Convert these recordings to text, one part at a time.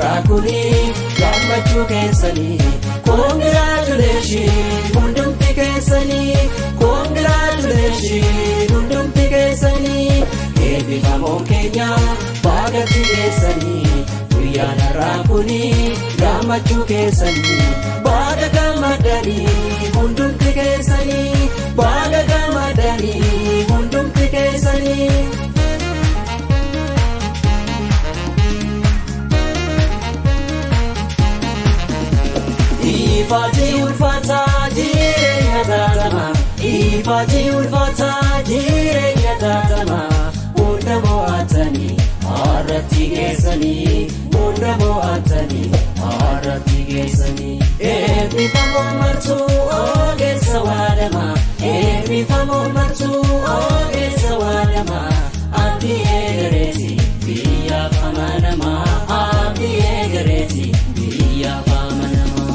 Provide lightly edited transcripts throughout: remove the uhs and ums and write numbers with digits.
har'aa kuni gammachuu keessanii. Congratulations hundumti keessanii. Congratulations hundumti keessanii. Eebbifamoon keenya baagatti geessanii. Guyyaan har'aa kuni gammachuu keessanii. Baga gammadanii hundumti keessanii. Baga gammadanii hundumti keessanii. Ifaati ulfaataa jireenya taatama. Ifaati ulfaataa jireenya taatama. Hunda mo'atanii har'atti geessanii. Hunda mo'atanii har'atti geessanii. Eebbifamoo martuu ogeessa waadama. Eebbifamoo martuu ogeessa waadama. Abdii eegareeti biyyaaf amanama. Abdii eegareeti biyyaaf amanama.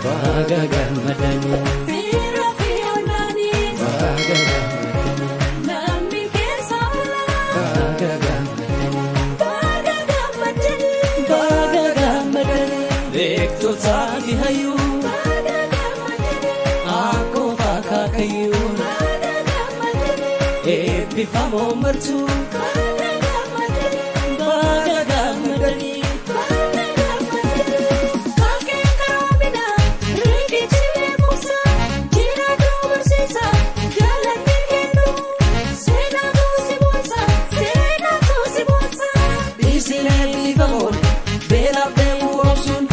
Baga gammadanii. Fira fi ollaanii. Baga gammadanii. Namni keessa oolaa. Baga gammadanii. Baga gammadanii. Baga gammadanii. Beektotaa fi hayyuu. Baga gammadanii. Akkoof akaakayyuu. Baga gammadanii. Eebbifamoo martuu. Baga gammadanii. Baga gammadanii. Baga gammadanii. Kalqeen karoomina riqichi beekumsa jiraatu barsiisa galanni kennu seenaatu si boonsa seenaatu si boonsa. Isin eebbifamoon beelaaf deemuu obsuun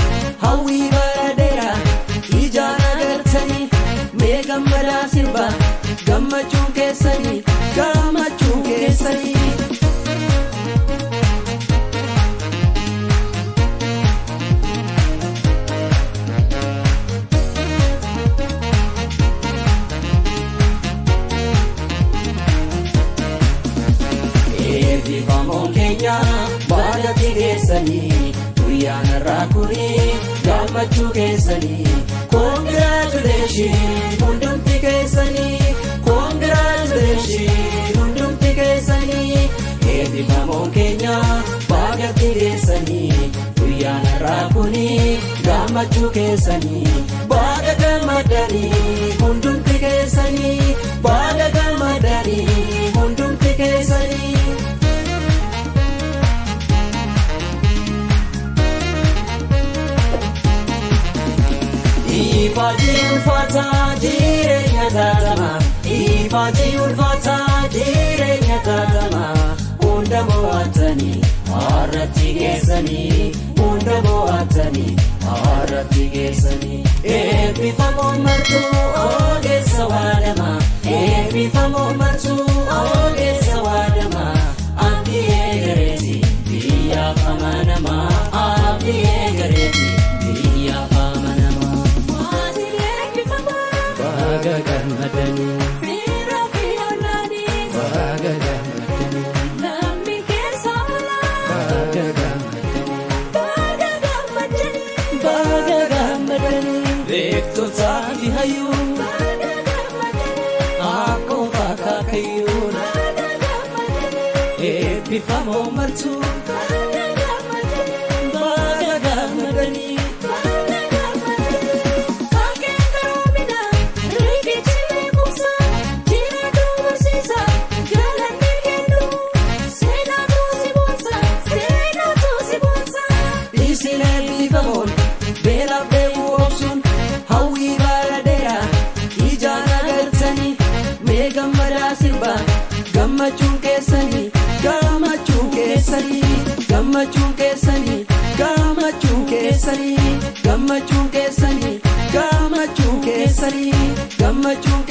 hawwii bara dheeraa ijaan agartanii mee gammadaa sirba gammachuun keessanii gammachuun keessanii. Eebbifamoon keenya baagatti geessanii guyyaan har'aa kuni gammachuu keessanii. Congratulations hundumti keessanii. Congratulations hundumti keessanii. Eebbifamoon keenya baagatti geessanii guyyaan har'aa kuni gammachuu keessanii. Baga gammadanii hundumti keessanii. Baga gammadanii hundumti keessanii. Ifaati ulfaataa jireenya taatama. Ifaati ulfaataa jireenya taatama. Hunda mo'atanii har'atti geessanii. Hunda mo'atanii har'atti geessanii. Eebbifamoo martuu ogeessa waadama. Eebbifamoo martuu ogeessa waadama. Abdii eegareeti biyyaaf amanama. Abdii eegareeti biyyaaf amanama. Maatiin eebbifamaa. Baga gammadanii. Fira fi ollaanii. Baga gammadanii. Namni keessa oolaa. Baga gammadanii. Baga gammadanii. Baga gammadanii. Beektotaa fi hayyuu. Baga gammadanii. Akkoof akaakayyuu. Baga gammadanii. Eebbifamoo martuu. Baga gammadanii. Baga gammadanii. Baga gammadanii. Kalqeen karoomina riqichi beekumsa jiraatu barsiisa galanni kennu seenaatu si boonsa seenaatu si boonsa. Isin eebbifamoon beelaaf deemuu obsuun hawwii bara dheeraa ijaan agartanii mee gammadaa sirba gammachuun keessanii gammachuun keessanii gammachuun keessanii gammachuun keessanii gammachuun keessanii gammachuun keessanii gammachuun.